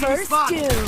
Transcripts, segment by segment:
Enemy First spotted. Doom.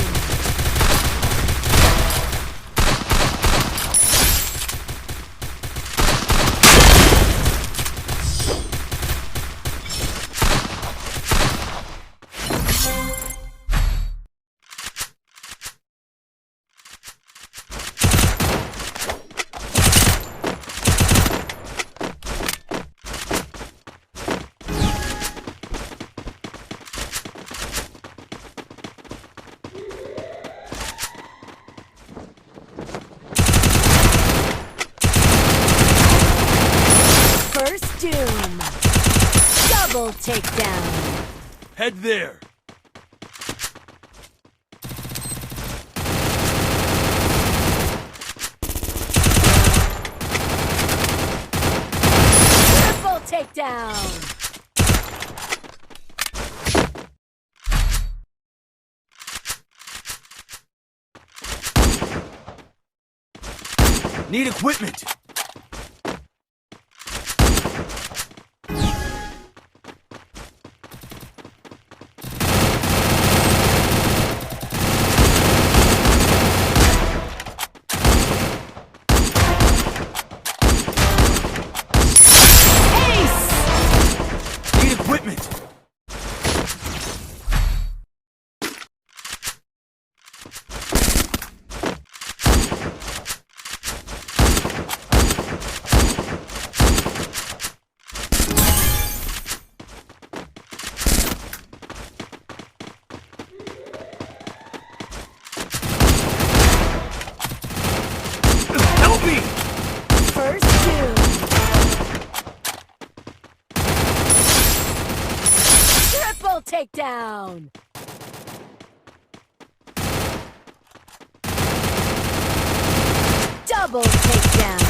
First Doom. Double takedown. Head there. Triple takedown. Need equipment. Ace. Need equipment. Help me! First Doom. Triple takedown. Double takedown.